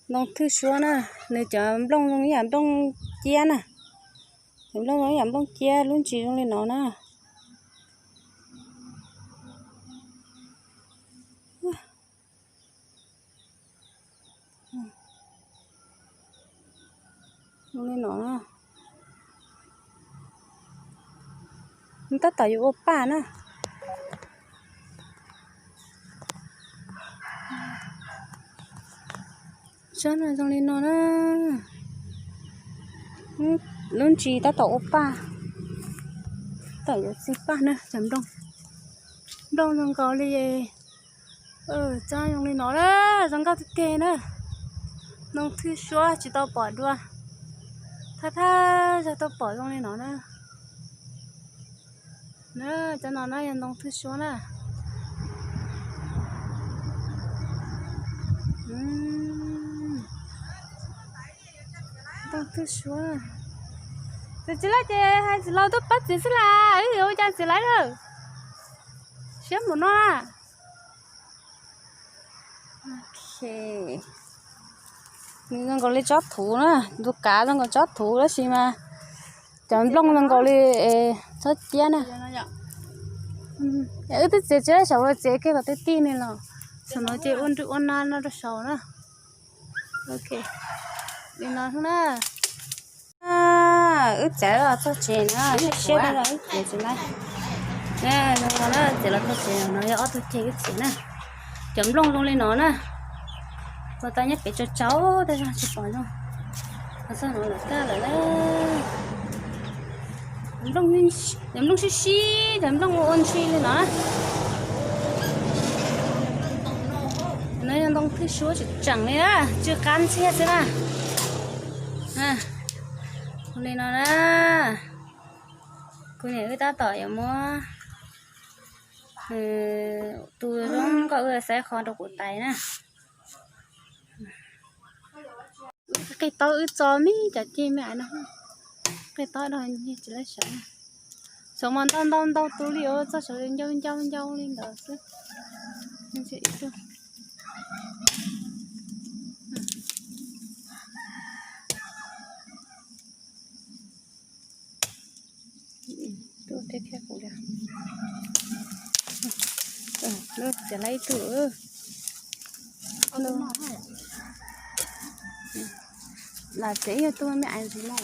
Ntoo thwj suab na, nws cov nplooj zoo ib yam nplooj ciab na. Cov nplooj zoo ib yam nplooj ciab, lub ntsis zoo li no na. Zoo li no na. Nws tab tom yuav ua paj na. Tsob no zoo li no na. Lub ntsis tab tom ua paj, tab tom yuav txi paj na. Cov nplooj, nplooj zoo nkaus li, tsob zoo li no na, zoo nkauj tiag tiag na. Ntoo thwj suab tsis tau pom dua, thawj thawj zaug tau pom zoo li no na. Cov no na yog ntoo thwj suab na. Ntoo thwj suab. Txiv tsis laib ces hais txiv laus tuaj pab txiv xwb las, wb yuav ua cas txiv laib lawm. Siab mus no na. Nws zoo nkaus li tsob thuv na, tus kav zoo nkaus tsob thuv tab sis mas cov nplooj zoo nkaus li tsob ciab na. Wb twb txiav tsis laib saum los txiav kiag kom tij tij ne los, saum no ces ua nrwj ua na no rau saum na. Ok, li no xwb na. Wb txiav los txog tsev na, siab siab los wb txiav tsis laib. Zoo no na, txiav los txog tsev no yog ob tug ceg wb txiav na. Cov nplooj zoo li no na, puas tau nyob pem tsau tsau tej zog tsis pom zoo. Los txog no lawm tag lawm na. Cov nplooj sib sib, cov nplooj ua ua ntshi li no na. No yog ntoo thwj suab tseem tseem li na, tsw qab ntxiag xwb na. Li no na, kuv niam wb tab tom yuav muab tus zoo nkauj wb xaiv qho rau kuv tais na. Qig taub wb txo me cov ceg me ais no, qig taub no tsis laib sawv. Saum mas ntau ntau ntau tus li, txoj saud ncau ncau ncau li ntawd xwb. Tuaj thiab thiab kuv, txiav laib ib tug. Lam txiav ib tug me ais ntsis no.